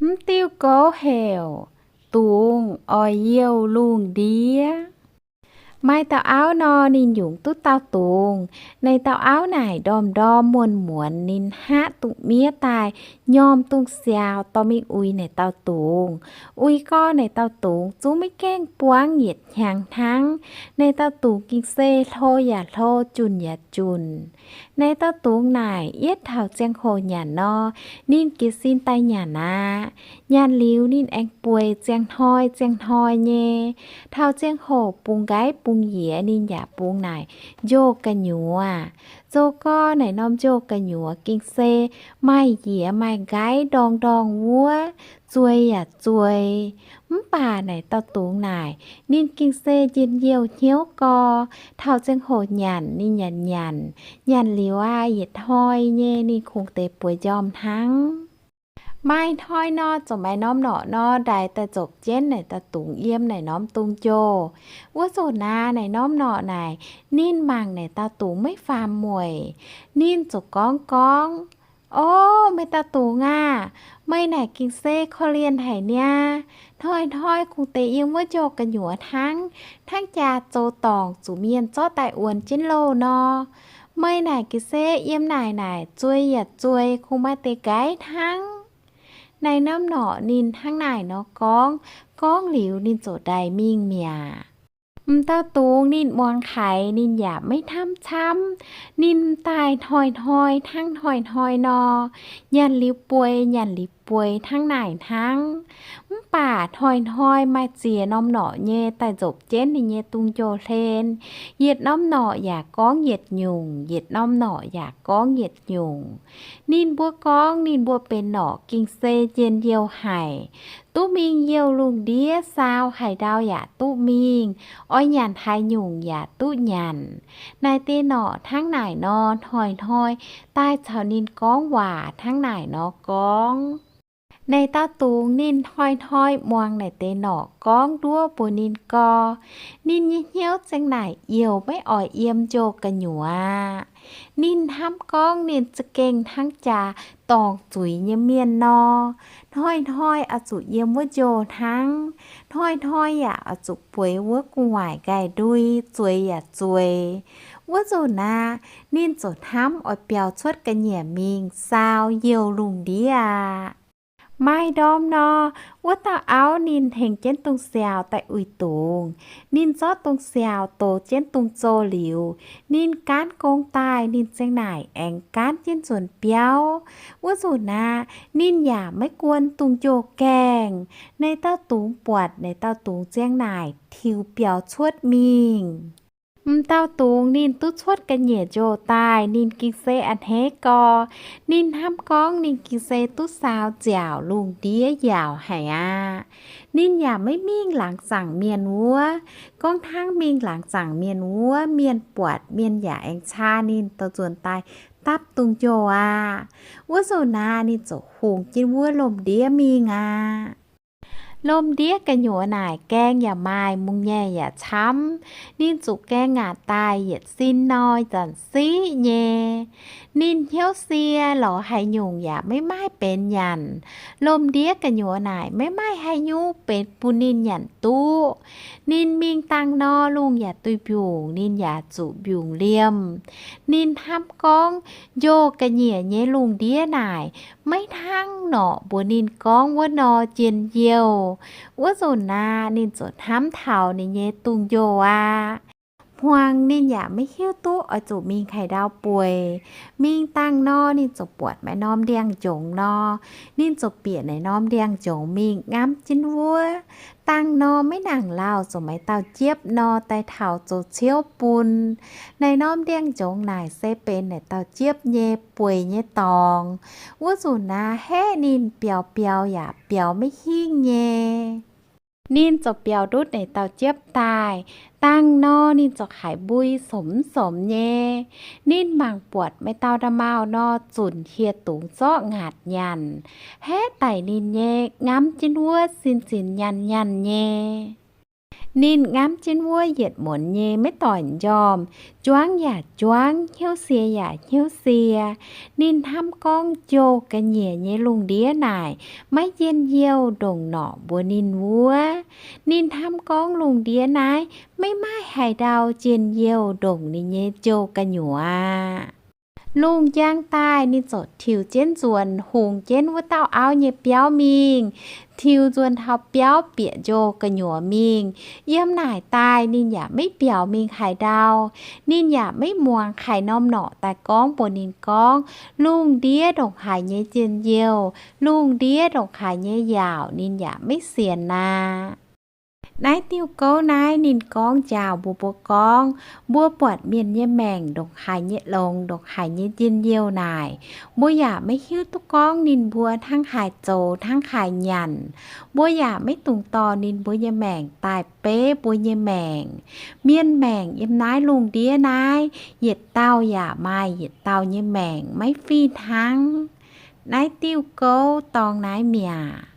Mv diuh gouv heuc dungz oix youh lungh ndiev. Maaih dauh auv nor, ninh yungz duqv dauh dungz. Naaic dauh auv naaic ndorm-ndorm muonz-muonz ninh hngaqv dungz miev daaih, nyormh dungz siaaux dorh mingh uix naaic dauh dungz. Uix gorx naaic dauh dungz zungv maiv gaengh buangv yietc hnyangx hnangv. Naaic dauh dungz gengh se hlo yaac hlo, junc yaac junc. Naaic dauh dungz naaic yietv taux ziangh hoc nyanc nor, ninh jiez sin daaih nyanc aqv. Nyanc liuz ninh aengx bueix ziangh hnoi ziangh hnoi nyei. Taux ziangh hoc bungx nqaiv bungx yiex ninh yaac bungx naaic njoh gu'nyuoz. Zoux gorx naaic norm njoh gu'nyuoz gengh se maaih yiex maaih nqaiv ndorngh ndorngh wuov, zueih yaac zueih. Mv baac naaic dauh dungz naaic, ninh gengh se njien-youh hnyouv gorx. Taux ziangh hoc nyanc ninh yaac nyanc. Nyanc liuz aqv, yietc hnoi nyei ninh kungx deix bueix njormh hnangv. Maaih hnoi nor, ziouc maaih norm norqc nor ndaix daaih nzopc jienv naaic dauh dungz yiem naaic norm dungz njoh. Wuov nzunc naaic, naaic norm norqc naaic, ninh mangc naaic dauh dungz maiv faam mueic. Ninh ziouc gorngv gorngv, O, meih dauh dungz aah! Meih naaic gengh se korv-lienh haic niaa. Hnoi-hnoi kungx deix yiem wuov njoh gu'nyuoz hnangv, hnangv jaa zoux dorngc zuqc mienh zorqv daaih wuonx jienv loh nor. Meih naaic gengh se yiem naaic naaic zueih yaac zueih, kungx maaih deix nqaiv hnangv. Naaic norm norqc ninh hnangv naaic nor gorngv. Gorngv liuz ninh ziouc ndaix mingh mi'aqv. M'dauh dungz ninh muangx haiz ninh yaac maiv hnamv camv. Ninh daaih hnoi-hnoi hnangv hnoi-hnoi nor, nyanc liuz bueix, nyanc liuz bueix hnangv naaic hnangv. Mv baac hnoi-hnoi maaih ziex norm norqc nyei daaih nzopc jienv ninh nyei dungz njoh hlen. Yietc norm norqc yaac gorngv yietc nyungc, yietc norm norqc yaac gorngv yietc nyungc. Ninh mbuo gorngv ninh mbuo benx norqc gengh se njien-youh haic. Duqv mingh youh lungh ndiev saau haaix ndau yaac duqv mingh, oix nyanc haaix nyungc yaac duqv nyanc. Naaic deix norqc hnangv naaic nor, hnoi-hnoi daaih caux ninh gorngv waac hnangv naaic nor gorngv. Naaic dauh dungz ninh hnoi-hnoi muangx naaic deix norqc gorngv nduov mbuox ninh gorx. Ninh nyei hnyouv zengv naaic youh maiv oix yiem njoh gu'nyuoz aqv. Ninh hnamv gorngv ninh za'gengh hnangv jaa dorngc zuiz nyei mienh nor. Hnoi-hnoi oix zuqc yiem wuov njoh hnangv. Hnoi-hnoi yaac oix zuqc bueix wuov gu'nguaaic nqaih ndui, zueiz yaac zueiz. Wuov nzunc aqv, ninh ziouc hnamv oix biaux cuotv ga'nyiec mingh saau youh lungh ndiev aqv. Maaih ndorm nor, wuov dauh auv ninh hengx jienv dungz siaaux daaih uix dungz. Ninh zorqv dungz siaaux dox jienv dungz zoh liuz, ninh gaanv gong daaih, ninh zengv naaic aengx gaanv jienv nzuonx biauv. Wuov nzunc aqv, ninh yaac maiv guon dungz njoh gaengh. Naaic dauh dungz buatc, naaic dauh dungz zengv naaic tiux biaux cuotv mingh. M'dauh dungz ninh duqv cuotv ga'nyiec njoh daaih, ninh gengh se a'hneiv gorx. Ninh hnamv gorngv ninh gengh se duqv saau nziaauc lungh ndiev yaauc haic aqv. Ninh yaac maiv mingh laangz zaangc mienh wuov. Gorngv hnangv mingh laangz zaangc mienh wuov, mienh buatc, mienh yaac aengx caa ninh dorh nzuonx daaih dapv dungz njoh aqv. Wuov nzunc naaic ninh ziouc hungx jienv wuov lomh ndiev mingh aqv. Lomh ndiev gu'nyuoz naaic gaeng yaac maaih, mungh nyei yaac camv. Ninh zuqc gaeng ngaatc daaih yietc sin nor, zanc siqv nyei. Ninh hnyouv sie lorz haaix nyungc yaac maiv maaih benx nyanc. Lomh ndiev gu'nyuoz naaic maiv maaih haaix nyungc benx bun ninh nyanc duqv. Ninh mingh dangh nor, lungh yaac duih mbiungc, ninh yaac zuqc mbiungc liemh. Ninh hnamv gorngv, njoh ga'nyiec nyei lungh ndiev naaic maiv hnangv norqc mbuox ninh gorngv wuov nor njien-youh. Wuov nzunc naaic ninh ziouc hnamv taux ninh nyei dungz njoh aqv. Hmuangx ninh yaac maiv hiuv duqv oix zuqc mingh haaix ndau bueix. Mingh dangh nor ninh ziouc buatc maaih norm ndiangx-njongz nor. Ninh ziouc bieqc naaic norm ndiangx-njongz mingh ngamv jienv wuov. Dangh nor maiv nangc lauh ziouc maaih dauh jiepv nor daaih taux zoux ciouv bun. Naaic norm ndiangx-njongz naaic se benx naaic dauh jiepv nyei bueix nyei dorngx. Wuov nzunc naaic haeqv ninh biaux biaux yaac biaux maiv hingh nyei. Ninh ziouc biaux ndutv naaic dauh jiepv daaih. Dangh nor ninh ziouc haiz mbui somx somx nyei. Ninh mangc buatc maaih dauh nda'maauh nor zunc hieh dungz zorqv ngaatc nyanc. Haeqv daic ninh nyei, ngamv jienv wuov sin-zinx nyanh nyanh nyei. Ninh ngamv jienv wuov yietc muonz nyei maiv doic m'njormh, juangv yaac juangv, hnyouv sie yaac hnyouv sie. Ninh hnamv gorngv jouh ga'nyiec nyei lungh ndiev naaic maiv njien-youh ndongc norqc mbuox ninh wuov. Ninh hnamv gorngv lungh ndiev naaiv maiv maaih haaix ndau njien-youh ndongc ninh nyei jouh gu'nyuoz aqv. Lungh njang daaih ninh ziouc tiux jienv nzuonx hungx jienv wuov dauh auv nyei biauv mingh, tiux nzuonx taux biauv bieqc njoh gu'nyuoz mingh. Yiem naaic daaih ninh yaac maiv biaux mingh haaix ndau. Ninh yaac maiv muangx haaix norm norqc daaih gorngv mbuox ninh gorngv lungh ndiev ndongc haaix nyei njien-youh, lungh ndiev ndongc haaix nyei yaauc ninh yaac maiv sienx aqv. Naaiv diuh gouv naaiv ninh gorngv njaaux mbuo, mbuo gorngv, mbuo buatc mienh nyei maengc ndongc haaix nyei longx, ndongc haaix nyei njien-youh naaic, mbuo yaac maiv hiuv duqv gorngv ninh mbuo hnangv haaix zoux hnangv haaix nyanc. Mbuo yaac maiv dungx dorh ninh mbuo nyei maengc daaih beiv mbuo nyei maengc. Mienh maengc yiem naaiv lungh ndiev naaiv, yietc dauh yaac maaih yietc dauh nyei maengc maiv fih hnangv. Naaiv diuh gouv dorng naaiv mi'aqv.